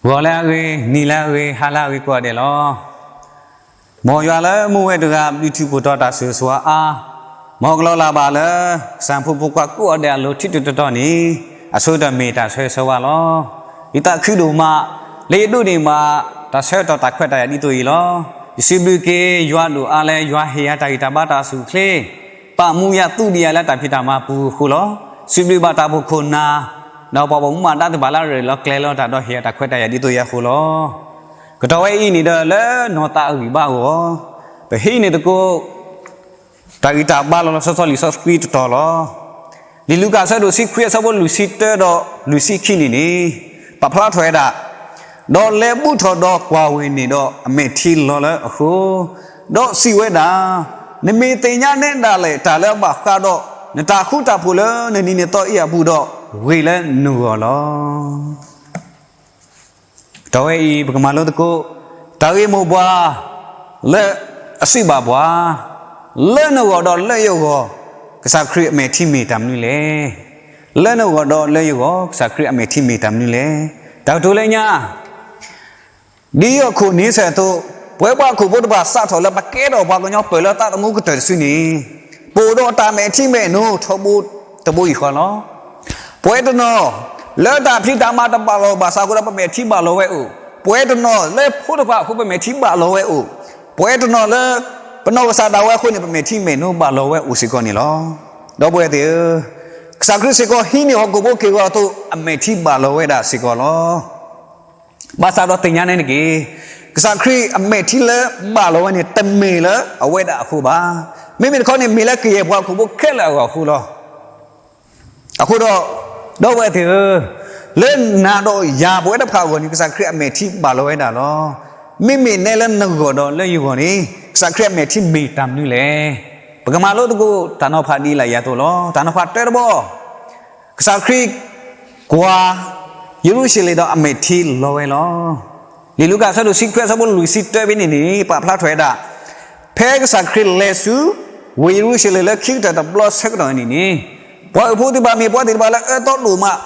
ဂီၤလၢအဂ့ၤ, နံၤလၢအဂ့ၤ, ဟါလၢအဂ့ၤကိးဂၤဒဲးလီၤ. မ်ယွၤလၢမူဝဲတဂၤ ဘျုးထူးဖှိၣ်ထီၣ်တၢ်ဆိၣ်ဂ့ၤဆိၣ်ဝါအါ, မ်ကလီၤလၢ်ဘၣ်လၢ ကစၢ်ဖိဖိခွါကိးဂၤဒဲးအလိၤ ထံၣ်တတီၤန့ၣ် အဆိကတၢၢ်မ့ၢ်တၢ်ဆၢဂ့ၤဆၢဝါလီၤ. ယသးခုဒိၣ်မး လၢယဒိးန့ၢ်ဘၣ် တၢ်ဆၢကတီၢ်တၢ်ခွဲးတၢ်ယာ်ဒ်သိးအံၤလီၤ. ယစံးဘျုးက့ၤယွၤဒိၣ်အါလၢ ယွၤဟ့ၣ်ယၤတၢ်ဂံၢ်တၢ်ဘါတၢ်အိၣ်ဆူၣ်အိၣ်ချ့, ပာ်မူယၤသူဒံးယၤလၢတၢ်ဖံးတၢ်မၤပူၤအဃိလီၤ. စံးဘျုးဘၣ်တၢ်အိၣ်ဖှိၣ်ခိၣ်နၢ် ဒီးပှၤဘၣ်မူဘၣ်ဒါသ့ၣ်တဖၣ်လၢအရ့ဒိၣ်လၢကျဲၤလီၤတၢ်ဒီးဟ့ၣ်ယၤတၢ်ခွဲးတၢ်ယာ်ဒ်သိးအံၤအဃိလီၤ. ကတီၢ်ဝဲအံၤန့ၣ်ဒီးလၢနီၢ်သးအဂံၢ်ဘါအဂီၢ်, ပဟံးန့ၢ်သကိး တၢ်ဂံၢ်တၢ်ဘါလီၤလီၤဆီဆီလံာ်စီဆှံတတီၤလီၤ. လံာ်လူၤကၣ်အဆၢဒိၣ်တဆံခွံအဆၢဖိလွံၢ်ဆံတၢဒီးလွံၢ်ဆံခံန့ၣ်န့ၣ်, ပာ်ဖျါထီၣ်ဝဲဒၣ်, ဒီးလဲၤဘူးထီၣ်ဒီးကွၢ်ဝဲန့ၣ်ဒီးအမဲာ်ထံလီၤလၢအဃိ, ဒီးစံးဝဲဒၣ်, နမ့ၢ်သ့ၣ်ညါနဲဒၣ်လဲာ်တၢ်လၢအဘၣ်ဃးဒီး နတၢ်ဃူတၢ်ဖိးလၢနနံၤနသီအံၤအပူၤဒီး, ဂ့ၤလၢနဂီၢ်လီၤ. ကတီၢ်ဝဲအံၤ ပကမၤလိသကိး တၢ်ဂ့ၢ်မိၢ်ပှၢ် လၢအစံးဘၣ်ပှၤ, လၢနဂီၢ်ဒီးလၢယဂီၢ် ကစၢ်ခရံာ်အမဲာ်ထံမ့ၢ်တၢ်မနုၤလဲၣ်. လၢနဂီၢ်ဒီးလၢယဂီၢ် ကစၢ်ခရံာ်အမဲာ်ထံမ့ၢ်တၢ်မနုၤလဲၣ်. တၢ်ကတိၤလၢညါ ဒ်ဟီၣ်ခိၣ်န့ဆၢၣ်အသိး, ပဝဲပှၤဟီၣ်ခိၣ်ဖိတဖၣ်စးထီၣ်လၢပကဲထီၣ်ပှၤကညီပၢၢ်လၢသးသမူကတၢၢ်တစုန့ၣ်, ပအိၣ်ဒီးတၢ်မဲာ်ထံမဲာ်နိထီဘိတဘိအံၤဃီလီၤ. ပဝဲတနီၤ, လၢတၢ်ဖံးတၢ်မၤတဘၣ်လီၤဘၣ်ဆၣ်အဃိဒီးပမဲာ်ထံဘၣ်လီၤဝဲအိၣ်, ပဝဲတနီၤလၢဖိတဖၣ်အဃိပမဲာ်ထံဘၣ်လီၤဝဲအိၣ်, ပဝဲတနီၤလၢ ပနီၢ်ကစၢ်ဒၣ်ဝဲအဃိန့ၣ် ပမဲာ်ထံမဲာ်နိဘၣ်လီၤဝဲအိၣ်စ့ၢ်ကီးန့ၣ်လီၤ. ဒီပုၢ်ဝဲၢ်သ့ၣ်ဧၢ, ကစၢ်ခရံာ်စ့ၢ်ကီးဟံးန့ၢ်ဟီၣ်ခိၣ်ဖိက့ၢ်ဂီၤအသိး အမဲာ်ထံဘၣ်လီၤဝဲဒၣ်စ့ၢ်ကီးလီၤ. ဘၣ်ဆၣ်ဒီးသ့ၣ်ညါနဲတက့ၢ်, ကစၢ်ခရံာ်အမဲာ်ထံလၢဘၣ်လီၤဝဲန့ၣ် တမ့ၢ်လၢအဝဲဒၣ်အဃိဘၣ်. မ့မ့ၢ်တခီန့ၣ် မ့ၢ်လၢကယဲၢ်ပှၤဟီၣ်ခိၣ်ဖိခဲလၢာ်အဂီၢ်အဃိလီၤ. အဃိဒီး, ဒီပုၢ်ဝဲၢ်သ့ၣ်ဧၢ, လၢနၤဒီးယၤပဝဲတဖၣ်အဂီၢ်န့ၣ် ကစၢ်ခရံာ်အမဲာ်ထံဘၣ်လီၤဝဲဒၣ်လီၤ. မ့မ့ၢ်နဲလၢနဂီၢ်ဒီးလၢယဂီၢ်န့ၣ် ကစၢ်ခရံာ်အမဲာ်ထံမ့ၢ်တၢ်မနုၤလဲၣ်. ပကမၤလိသကိးတၢ်နီၤဖးဒ်လာ်အံၤအသိးလီၤ. တၢ်နီၤဖးတၢတဘီ ကစၢ်ခရံာ်ကွၢ်ယရူၤၡလ့ၣ်ဒီးအမဲာ်ထံလီၤဝဲလီၤ. လံာ်လူၤကၣ်အဆၢဒိၣ်တဆံခွံအဆၢဖိလွံၢ်ဆံတၢဖဲန့ၣ်န့ၣ် ပာ်ဖျါထီၣ်ဝဲဒၣ်, ဖဲကစၢ်ခရံာ်လဲၤဆူ ဝ့ၢ်ယရူၤၡလ့ၣ်လၢခံကတၢၢ်တဘျီဆၢကတီၢ်န့ၣ်န့ၣ်, ပှၤဟီၣ်ခိၣ်ဖိသ့ၣ်တဖၣ်မ့ၢ်ပှၤသ့ၣ်တဖၣ်လၢအအၢသီဒိၣ်မး,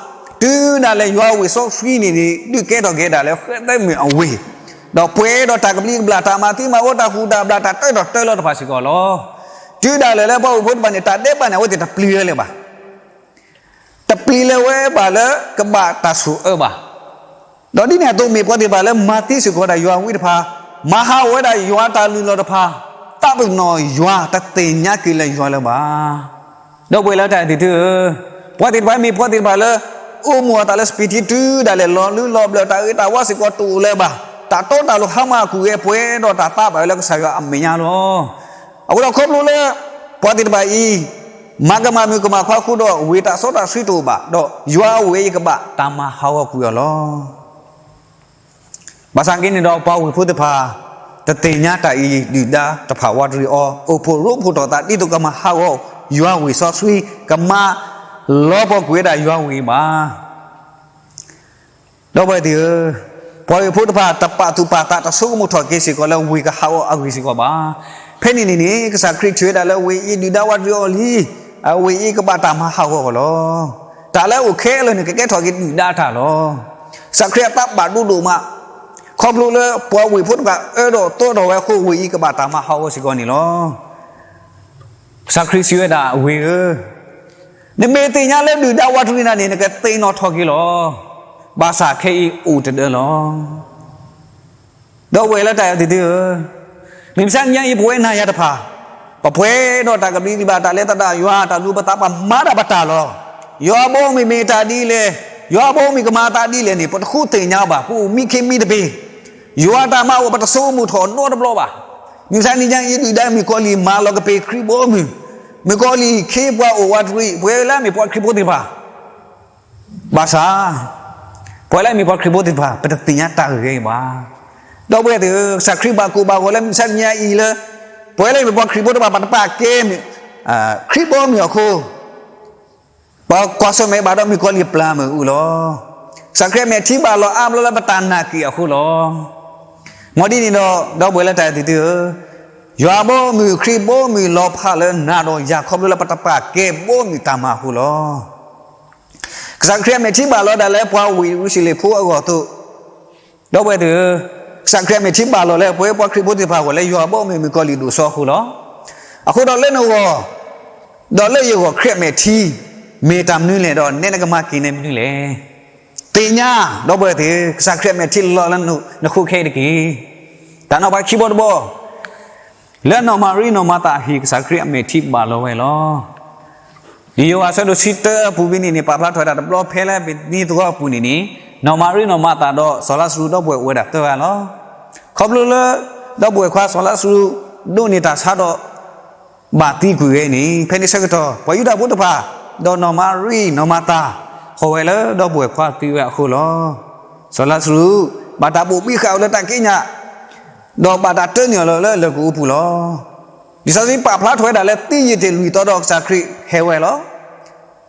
တုၤဒၣ်လဲာ်ယွၤဝ့ၢ်စီဆှံန့ၣ်န့ၣ် ဒုးကဲထီၣ်က့ၤဒၣ်လၢဃဲသၢမုၢ်အဝ့ၢ်, ဒီးပှဲၤဒီးတၢ်ကဘျံးကဘျၣ် တၢ်မၤသံမၤဝီ တၢ်ဟူးတၢ်ဘျၣ် တၢ်တၢထီၣ်တၢလီၤတဖၣ်စ့ၢ်ကီးလီၤ. တုၤဒၣ်လဲာ်လၢပှၤဟီၣ်ခိၣ်ဖိတဖၣ်န့ၣ် တၢ်ဒဲးဘးန့ၣ် အဝဲသ့ၣ်တပျံၤဝဲလၢၤဘၣ်. တပျံၤလၢၤဝဲဘၣ်လၢကဘၣ်တၢ်ဆိၣ်အၢဘၣ်. ဒီးဒ်န့ၣ်အသိးမ့ၢ်ပှၤသ့ၣ်တဖၣ်လၢမၤသံစ့ၢ်ကီးဒၣ်ယွၤဝံတဖၣ်, မၤဟးဂီၤဝဲဒၣ်ယွၤတၢ်လုၢ်လီၢ်တဖၣ်, သးပ့ၤနီၣ်ယွၤ တသ့ၣ်ညါက့ၤလၢယွၤလၢၤဘၣ်. ဒီပုၢ်ဝဲၢ်လၢတၢ်အဲၣ်သ့ၣ်သုဧၢ, ပှၤသ့ၣ်တဖၣ်မ့ၢ်ပှၤသ့ၣ်တဖၣ်လၢ အိၣ်မူအသးလၢစပံးထံ တုၤဒၣ်လဲာ်လီၤလုၢ်လီၤဘျၢၣ် တၢ်ဂ့ၤတၢ်ဝါစ့ၢ်ကီးတအိၣ်လၢၤဘၣ်, တၢ်တီတၢ်လိၤဟါမၢ်အကူၣ်ဂဲၤ ပှဲၤဒီးတၢ်သးဘၣ်ဝဲလၢကစၢ်ယွၤအမဲာ်ညါလီၤ. အဃိဒီးခီဖျိလၢ ပှၤသ့ၣ်တဖၣ်အံၤ မၤကမၣ်မုၣ်ကမၣ်ခွါအဃိဒီး ဝ့ၢ်တၢ်စီတၢ်ဆှံတအိၣ်ဘၣ်, ဒီးယွၤအဝ့ၢ်အံၤကဘၣ်တၢ်မၤဟးဂီၤကွံာ်အီၤလီၤ. ဘၣ်ဆၣ်က့န့ၣ်ဒီးပှၤဝ့ၢ်ဖိသ့ၣ်တဖၣ် တသ့ၣ်ညါတၢ်အံၤဒုၣ်ဒါတဖၣ်ဝးတရံးအီၤ, အိၣ်ဖှိၣ်ရိဖှိၣ်ထီၣ်သးဒ်သိးကမၤဟးဂီၤယွၤဝ့ၢ်စီဆှံ, ကမၤလီၤပှီၢ်ကွံာ်ဝဲဒၣ်ယွၤဝ့ၢ်အံၤဘၣ်. ဒီပုၢ်ဝဲၢ်သ့ၣ်ဧၢ, ပှၤဝ့ၢ်ဖိတဖၣ် တပာ်သူၣ်ပာ်သး တဆိကမိၣ်ထီၣ်က့ၤစ့ၢ်ကီးလၢဝ့ၢ်ကဟးဂီၤအဂ့ၢ်စ့ၢ်ကီးဘၣ်. ဖဲန့ၣ်န့ၣ်န့ၣ် ကစၢ်ခရံာ်ထံၣ်ဝဲဒၣ်လၢဝ့ၢ်အံၤဒုၣ်ဒါဝးတရံးအီၤလံ, အဝ့ၢ်အံၤကဘၣ်တၢ်မၤဟးဂီၤအီၤလီၤ. တၢ်လၢအအိၣ်ခဲလၢာ်န့ၣ် ကကဲထီၣ်က့ၤဒုၣ်ဒါတၢ်လီၤ. ကစၢ်ခရံာ်အသးဘၣ်ဒိဒိၣ်မး, ခီဖျိလၢပှၤဝ့ၢ်ဖိတဖၣ်အၢဒီးသီထီၣ်ဝဲအဃိ ဝ့ၢ်အံၤကဘၣ်တၢ်မၤဟးဂီၤစ့ၢ်ကီးန့ၣ်လီၤ. ကစၢ်ခရံာ်စံးဝဲဒၣ် ဝ့ၢ်ဧၢ, နမ့ၢ်သ့ၣ်ညါလၢဒုၣ်ဒါဝးတရံးနၤန့ၣ် နကသ့ၣ်နီၣ်ထီၣ်က့ၤလီၤ. ဘၣ်ဆၣ်ခဲအံၤအိၣ်တဒၢလီၤ. ဒီပုၢ်ဝဲၢ်လၢတၢ်အဲၣ်သ့ၣ်သုဧၢ, မုၢ်မဆါတနံၤညါအံၤ ပဝဲနၤယၤတဖၣ်, ပပှဲၤဒီးတၢ်ကဘျံးကဘျၣ် တၢ်လဲၤသဒၣ်ယွၤ တၢ်လူၤပသး ပမၤတၢ်ပတၢ်လီၤ. ယွၤအဘီအမုၢ်မ့ၢ်တၢ်ဒ်လဲၣ်, ယွၤအဘီအမုၢ်ကမၤသးဒ်လဲၣ်န့ၣ် ပတဃုသ့ၣ်ညါဘၣ်, ပအိၣ်မံခ့မံတဘ့ၣ်. ယွၤတၢ်မၤအိၣ် ပတဆိကမိၣ်ထီၣ်နီတဘျီဘၣ်. မုၢ်မဆါတနံၤညါအံၤ ဒုၣ်ဒါမုၣ်ကီၤလံၢ်မၤလီၤကပ့ၤခရံာ်ဘီအမုၢ်, မုၣ်ကီၤလံၢ်ခ့ပှၤအိၣ်ဝးတရံး ပဝဲလၢအမ့ၢ်ပှၤခရံာ်ဖိသ့ၣ်တဖၣ် ဘၣ်ဆၣ်, ပဝဲလၢအမ့ၢ်ပှၤခရံာ်ဖိသ့ၣ်တဖၣ် ပတသ့ၣ်ညါတၢ်ဂ့ၢ်အံၤဘၣ်. ဒီပုၢ်ဝဲၢ်သ့ၣ်ဧၢ, ကစၢ်ခရံာ်ဘၣ်ကိၣ်ဘၣ်ဂီၤလၢမုၢ်မဆါတနံၤညါအံၤလၢ ပဝဲလၢအမ့ၢ်ပှၤခရံာ်ဖိတဖၣ် ပတပာ်ကဲ ခရံာ်ဘီအမုၢ်အဃိ, ပကွၢ်ဆၢၣ်မဲာ်ဘၣ်ဒီးမုၣ်ကီၤလံၢ်ပျၢ်မုၢ်အူလီၤ. ကစၢ်ခရံာ်အမဲာ်ထံဘၣ်လီၤအါဘျီလၢပတၢ်နာ်က့ၣ်အဃိလီၤ. မ်ဒ်န့ၣ်ဒီး ဒီပုၢ်ဝဲၢ်လၢတၢ်အဲၣ်သ့ၣ်သုဧၢ, ယွၤဘီအမုၢ်ခရံာ်ဘီအမုၢ်လီၤဖးလၢနၤဒီးယၤ ခီဖျိလၢပတပာ်ကဲဘီအမုၢ်တၢ်မၤအဃိလီၤ. ကစၢ်ခရံာ်အမဲာ်ထံဘၣ်လီၤဒၣ်လၢပှၤဝ့ၢ်ယရူၤၡလ့ၣ်ဖိအဂီၢ်အသိး, ဒီပုၢ်ဝဲၢ်သ့ၣ်ဧၢ, ကစၢ်ခရံာ်အမဲာ်ထံဘၣ်လီၤလၢပဝဲပှၤခရံာ်ဖိသ့ၣ်တဖၣ်အဂီၢ်လၢယွၤအဘီအမုၢ်မုၣ်ကီၤလံၢ်ဒိၣ်စိအဃိလီၤ. အဃိဒီးလၢနဂီၢ် ဒီးလၢယဂီၢ် ခရံာ်အမဲာ်ထံ မ့ၢ်တၢ်မနုၤလဲၣ်ဒီး နဲနကမၤက့ၤန့ၢ်မနုၤလဲၣ်. သ့ၣ်ညါ ဒီပုၢ်ဝဲၢ်သ့ၣ်ဧၢ, ကစၢ်ခရံာ်အမဲာ်ထံလီၤလၢနဃိခဲအံၤတက့ၢ်. တၢ်နီၤဖးခံဘီတဘီ လၢနီၢ်မၤရံနီၢ်မၤသးအဟံၣ် ကစၢ်ခရံာ်အမဲာ်ထံဘၣ်လီၤဝဲလီၤ. ဒ်ယိၤဟၣ်အဆၢဒိၣ်တဆံတၢအပူၤဖဲန့ၣ်န့ၣ် ပာ်ဖျါထီၣ်ဝဲဒၣ်တဘျီဖဲလၢပနံၤသဝီအပူၤန့ၣ်န့ၣ်, နီၢ်မၤရံနီၢ်မၤသးဒီးစီၤလါစရူး ဒီပုၢ်ဝဲၢ်အိၣ်ဝဲဒၣ်သၢဂၤလီၤ. ခီဖျိလၢ ဒီပုၢ်ဝဲၢ်ခွါစီၤလါစရူး ဒိးန့ၢ်တၢ်ဆါဒီး ဘၣ်သံကွံာ်ဝဲန့ၣ် ဖဲန့ၣ်ဆၢကတီၢ် ပှၤယူဒၤဖိတဖၣ် ဒီးနီၢ်မၤရံနီၢ်မၤသး ဟီၣ်ဝဲလၢဒီပုၢ်ဝဲၢ်ခွါသံဝဲအဃိလီၤ. စီၤလါစရူး ဘၣ်တၢ်ဘိၣ်ဘံဃာ်အီၤလၢတၢ်ကံးညာ် ဒီးဘၣ်တၢ်တၢန့ၢ်အီၤလၢလၢၢ်ကအိပူၤလီၤ. လံာ်စီဆှံပာ်ဖျါထီၣ်ဝဲဒၣ်လၢသံယံာ်တ့ၢ်လွံၢ်သီဒီးကစၢ်ခရံာ်ဟဲဝဲလီၤ.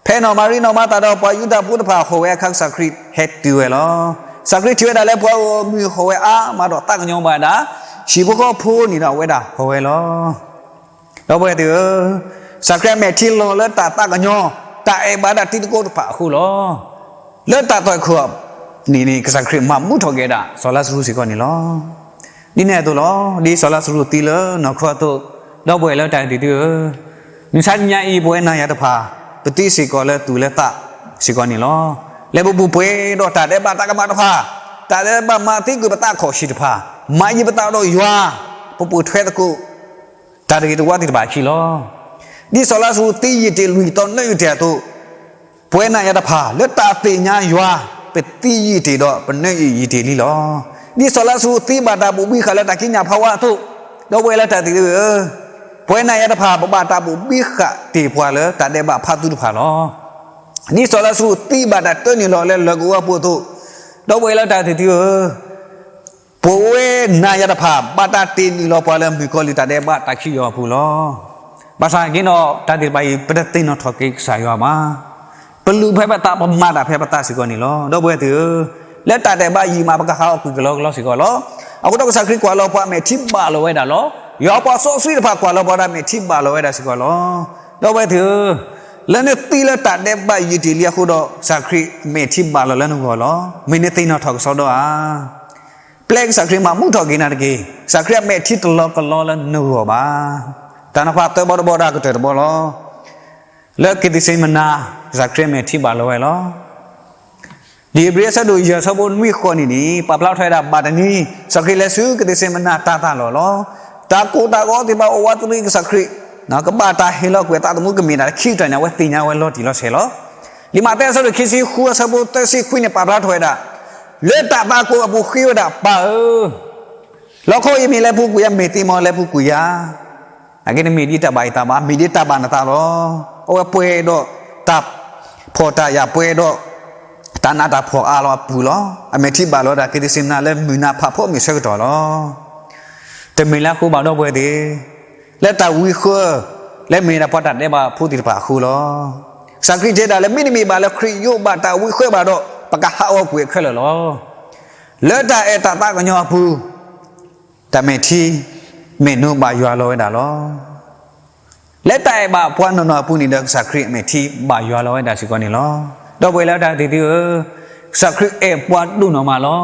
ဖဲနီၢ်မၤရံနီၢ်မၤသးဒီးပှၤယူဒၤဖိတဖၣ်ဟီၣ်ဝဲအခါ ကစၢ်ခရံာ်ဟဲတုၤဝဲလီၤ. ကစၢ်ခရံာ်ထံၣ်ဝဲဒၣ်လၢပှၤဂီၢ်မုၢ်ဟီၣ်ဝဲအါမးဒီးသးကညီၤဘၣ်ဝဲဒၣ် ဟံၣ်ဖိဃီဖိန့ၣ်ဒီးအဝဲဒၣ်ဟီၣ်ဝဲလီၤ. ဒီပုၢ်ဝဲၢ်သ့ၣ်ဧၢ, ကစၢ်ခရံာ်အမဲာ်ထံလီၤလၢတၢ်သးကညီၤ, တၢ်အဲၣ်ဘၣ်ဒၣ်တံၤသကိးတဖၣ်အဃိလီၤ. လၢတၢ်သွဲၣ်ခိၣ်န့ၣ်န့ၣ် ကစၢ်ခရံာ်မၤမူထီၣ်က့ၤဝဲဒၣ် စီၤလါစရူးစ့ၢ်ကီးန့ၣ်လီၤ. ဒ်န့ၣ်အသိးလီၤ, ဒ်စီၤလါစရူးသံလၢနီၢ်ခိအသိး, ဒီပုၢ်ဝဲၢ်လၢတၢ်အဲၣ်တံၤသ့ၣ်ဧၢ, မုၢ်ဆါတနံၤအံၤ ပဝဲနၤယၤတဖၣ် ပသံစ့ၢ်ကီးလၢသူၣ်လၢသးစ့ၢ်ကီးန့ၣ်လီၤ. လၢပပူၤပှဲၤဒီးတၢ်ဒဲးဘးတၢ်ကမၣ်တဖၣ်, တၢ်ဒဲးဘးမၤသံကွံာ်ပသးခီၣ်ဆံးတဖၣ်, မၤယံၤပသးဒီးယွၤ, ပပိာ်ထွဲသကိး တၢ်တဂ့ၤတဝါသ့ၣ်တဖၣ်အခံလီၤ. ဒ်စီၤလါစရူးသံယံာ်တ့ၢ်လွံၢ်သီနွံကတၢၢ်အသိး, ပဝဲနၤယၤတဖၣ် လၢတၢ်သ့ၣ်ညါယွၤ, ပသံယံာ်တ့ၢ်ဒီးပနၢယံာ်ယံာ်တ့ၢ်လံလီၤ. ဒ်စီၤလါစရူးသံဘၣ်တၢ်ဘိၣ်ဘံဃာ်လၢတၢ်ကံးညာ်ဖးဝါအသိး, ဒီပုၢ်ဝဲၢ်လၢတၢ်အဲၣ်တံၤသ့ၣ်ဧၢ, ပဝဲနၤယၤတဖၣ် ပဘၣ်တၢ်ဘိၣ်ဘံဃာ်တ့ၢ်ပှၤလၢတၢ်ဒဲးဘးဖးသူတဖၣ်လီၤ. ဒ်စီၤလါစရူးသံဘၣ်တၢ်တၢန့ၢ်လီၤလၢလၢၢ်ကအိအပူၤအသိး, ဒီပုၢ်ဝဲၢ်လၢတၢ်အဲၣ်တံၤသ့ၣ်ဧၢ, ပဝဲနၤယၤတဖၣ် ဘၣ်တၢ်တ့န့ၢ်လီၤပှၤလၢမုၣ်ကီၤလံၢ်တၢ်ဒဲးဘးတၢ်ခံယီၤအပူၤလီၤ. ဘၣ်ဆၣ်က့ဒီး တၢ်သ့ၣ်တဖၣ်အံၤ ပတသ့ၣ်နီၣ်ထီၣ်က့ၤကစၢ်ယွၤဘၣ်. ပလူၤဖဲပသး ပမၤတၢ်ဖဲပသးစ့ၢ်ကီးန့ၣ်လီၤ. ဒီပုၢ်ဝဲၢ်သ့ၣ်ဧၢ, လၢတၢ်ဒဲးဘးယံာ်မး ပကဟးဂီၤကွံာ်ကလီကလီစ့ၢ်ကီးလီၤ. အဃိဒီးကစၢ်ခရံာ်ကွၢ်လီၤပှၤအမဲာ်ထံဘၣ်လီၤဝဲဒၣ်လီၤ. ယွၤပှၤစီဆှံတဖၣ်ကွၢ်လီၤပှၤဒီးအမဲာ်ထံဘၣ်လီၤဝဲဒၣ်စ့ၢ်ကီးလီၤ. ဒီပုၢ်ဝဲၢ်သ့ၣ်ဧၢ, လၢနသံလၢတၢ်ဒဲးဘးယံာ်တ့ၢ်လံအဃိဒီး ကစၢ်ခရံာ်အမဲာ်ထံဘၣ်လီၤလၢနဂီၢ်လီၤ. မ့ၢ်နသ့ၣ်နီၣ်ထီၣ်ကစီဒီဧါ. ပျဲကစၢ်ခရံာ်မၤမူထီၣ်က့ၤနၤတက့ၢ်. ကစၢ်ခရံာ်အမဲာ်ထံတလီၤကလီလၢနဂီၢ်ဘၣ်. တၢ်နီၤဖးသၢဘီတဘီဒီးကတၢၢ်တဘီလီၤ. လၢက့းသ့းစ့မနၤ ကစၢ်ခရံာ်အမဲာ်ထံဘၣ်လီၤဝဲလီၤ. လံာ်ဧ့ၤဘြံၤအဆၢဒိၣ်ယဲၢ်အဆၢဖိနွံဃိးန့ၣ်န့ၣ် ပာ်ဖျါထီၣ်ဝဲဒၣ်ဘၣ်တနံၤ ကစၢ်ခရံာ်လဲၤဆူက့းသ့းစ့မနၤတၤသၣ်လီၢ်လီၤ. တၢ်ကိၢ်တၢ်ဂီၤသ့ၣ်တဖၣ်အိၣ်ဝးတရံးကစၢ်ခရံာ် ကဘၣ်တၢ်ဟ့ၣ်လီၤကွံာ်အသးသမူကမ့ၢ်ဒၣ်လၢခံကတၢၢ်န့ၣ် အဝဲသ့ၣ်ညါဝဲလီၤတံၢ်လီၤဆဲးလီၤ. လံာ်မးသဲအဆၢဒိၣ်ခံဆံဃုအဆၢဖိသၢဆံခွံန့ၣ် ပာ်ဖျါထီၣ်ဝဲဒၣ် လၢတၢ်သးကိၢ်အပူၤဃ့ဝဲဒၣ် ပၢ်ဧၢ, လီခီအံၤမ့ၢ်လၢပူၤကွံာ်ယၤ မ့ၢ်သ့မ့ၢ်လၢပူၤကွံာ်ယၤ အဂ့ၢ်န့ၣ်မ့ၢ်ဒ်တၢ်ဘၣ်ယသးဘၣ်, မ့ၢ်ဒ်တၢ်ဘၣ်နသးလီၤ. အဝဲပှဲၤဒီးတၢ်ဖှီၣ်တၢ်ယာ် ပှဲၤဒီးတၢ်နးတၢ်ဖှီၣ်အါလီၤအပူၤလီၤ. အမဲာ်ထံဘၣ်လီၤဝဲဒၣ်က့းသ့းစ့မနၤလၢမုၢ်နၤဖးဖီမုၢ်ဆၢကတီၢ်လီၤ. တမ့ၢ်လၢအဃိဘၣ်ဒီပုၢ်ဝဲၢ်သ့ၣ်, လၢတၢ်ဝံဃၢ လၢမ့ၢ်ဒၣ်ပှၤတၢ်ဒဲးဘးဖိသ့ၣ်တဖၣ်အဃိလီၤ. ကစၢ်ခရံာ်တဲဒၣ်လၢမ့တမ့ၢ်ဘၣ်လၢခရံာ်ယိးဘၣ်တၢ်ဝံဃၢဘၣ်ဒီး ပကဟးဂီၤကွံာ်ခဲလၢာ်လီၤ. လၢတၢ်အဲၣ်တၢ်သးကညီၤအပူၤ တၢ်မဲာ်ထံ မဲာ်နိဘၣ်ယွၤလီၤဝဲဒၣ်လီၤ. လၢတၢ်အဲၣ်ဘၣ်ပှၤနီၢ်နီၢ်အပူၤန့ၣ်ဒီး ကစၢ်ခရံာ်အမဲာ်ထံဘၣ်ယွၤလီၤဝဲဒၣ်စ့ၢ်ကီးန့ၣ်လီၤ. ဒီပုၢ်ဝဲၢ်လၢတၢ်အဲၣ်တံၤသ့ၣ်ဧၢ, ကစၢ်ခရံာ်အဲၣ်ပှၤဒိၣ်နီၢ်မးလီၤ.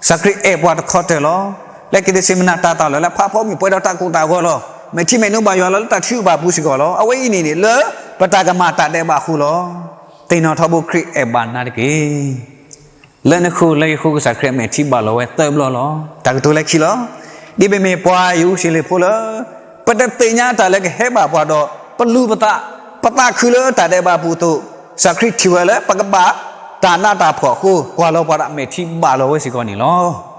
ကစၢ်ခရံာ်အဲၣ်ပှၤတခီတၢၤလီၤ. လၢက့းသ့းစ့မနၤတၤသၣ်လီၢ်လၢဖးဖီမုၢ်ပှဲၤဒီးတၢ်ကိၢ်တၢ်ဂီၤလီၤ. မဲာ်ထံမဲာ်နိဘၣ်ယွၤလီၤလၢတၢ်ထုကဖၣ်ပူၤစ့ၢ်ကီးလီၤ. အဝဲအံၤန့ၣ်န့ၣ် လၢပတၢ်ကမၤတၢ်ဒဲးဘးအဃိလီၤ. သ့ၣ်နီၣ်ထီဘိခရံာ်အဲၣ်ဘၣ်နၤတက့ၢ်. လၢနဃိလၢယဃိကစၢ်ခရံာ်အမဲာ်ထံဘၣ်လီၤဝဲသၢဘျီလီၤ. တၢ်ကတိၤလၢခံလီၤ. ဒ်ပမ့ၢ်ပှၤယရူၤၡလ့ၣ်ဖိလၢ ပတသ့ၣ်ညါတၢ်လၢကဟဲဘၣ်ပှၤဒီး ပလူၤပသး ပသးခုလၢတၢ်ဒဲးဘးပူၤအသိး, ကစၢ်ခရံာ်ထံၣ်ဝဲလၢပကဘၣ်တၢ်နးတၢ်ဖှီၣ်အဃိ ကွၢ်လီၤပှၤဒီးအမဲာ်ထံဘၣ်လီၤဝဲစ့ၢ်ကီးန့ၣ်လီၤ.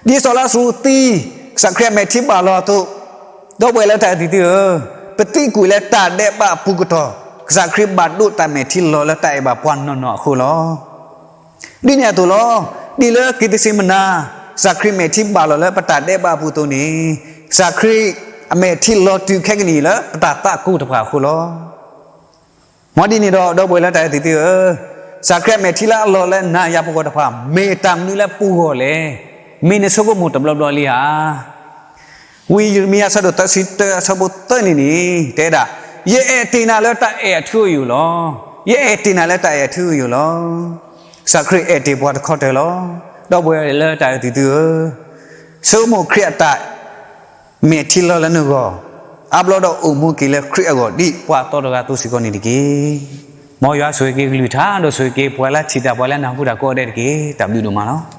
ဒ်စီၤလါစရူးသံ ကစၢ်ခရံာ်အမဲာ်ထံဘၣ်လီၤအသိး, ဒီပုၢ်ဝဲၢ်လၢတၢ်အဲၣ်တံၤသ့ၣ်ဧၢ, ပသံကွံာ်လၢတၢ်ဒဲးဘးအပူၤကတီၢ်, ကစၢ်ခရံာ်ဘၣ်ဒိးတၢ်မဲာ်ထံလီၤလၢတၢ်အဲၣ်ဘၣ်ပှၤနီၢ်နီၢ်အဃိလီၤ. ဒ်န့ၣ်အသိးလီၤ. ဒ်လၢက့းသ့းစ့မနၤ ကစၢ်ခရံာ်မဲာ်ထံဘၣ်လီၤလၢပတၢ်ဒဲးဘးအပူၤအသိးန့ၣ်, ကစၢ်ခရံာ်အမဲာ်ထံလီၤတုၤခဲကနံၣ်အံၤလၢပတၢ်သးကိၢ်တဖၣ်အဃိလီၤ. မ်ဒ်န့ၣ်ဒီး ဒီပုၢ်ဝဲၢ်လၢတၢ်အဲၣ်တံၤသ့ၣ်ဧၢ, ကစၢ်ခရံာ်အမဲာ်ထံလၢအလီၤလၢနၤယၤပဂီၢ်တဖၣ် မ့ၢ်တၢ်မနုၤလၢပဂီၢ်လဲၣ်. မ့ၢ်နဆိကမိၣ်တဘျီဘျီလံဧါ. ဝံယံးရမံယၤအဆၢဒိၣ်သၢဆံတၢအဆၢဖိသၢန့ၣ်န့ၣ် တဲဒၣ်, ယအဲၣ်တ့ၢ်နၤလၢတၢ်အဲၣ်အထူအယိာ်လီၤ. ယအဲၣ်တ့ၢ်နၤလၢတၢ်အဲၣ်အထူအယိာ်လီၤ. ကစၢ်ခရံာ်အဲၣ်တ့ၢ်ပှၤတခီတၢၤလီၤ. ဒီပုၢ်ဝဲၢ်လၢတၢ်အဲၣ်သုသုဧၢ, ဆိကမိၣ်ခရံာ်အတၢ်မဲာ်ထံလီၤလၢနဂီၢ်, အါဘျီဒီးအိၣ်မူက့ၤလၢခရံာ်အဂီၢ်ဒ်ပှၤသီတဂၤအသိးစ့ၢ်ကီးန့ၣ်တက့ၢ်. မ်ယွၤဆိၣ်ဂ့ၤက့ၤကလုၢ်ကထါ ဒီးဆိၣ်ဂ့ၤက့ၤပှၤလၢထံၣ်တၢ် ပှၤလၢနၢ်ဟူတၢ်ကိးဂၤဒဲးတက့ၢ်. တၢ်ဘျုးဒိၣ်မးလီၤ.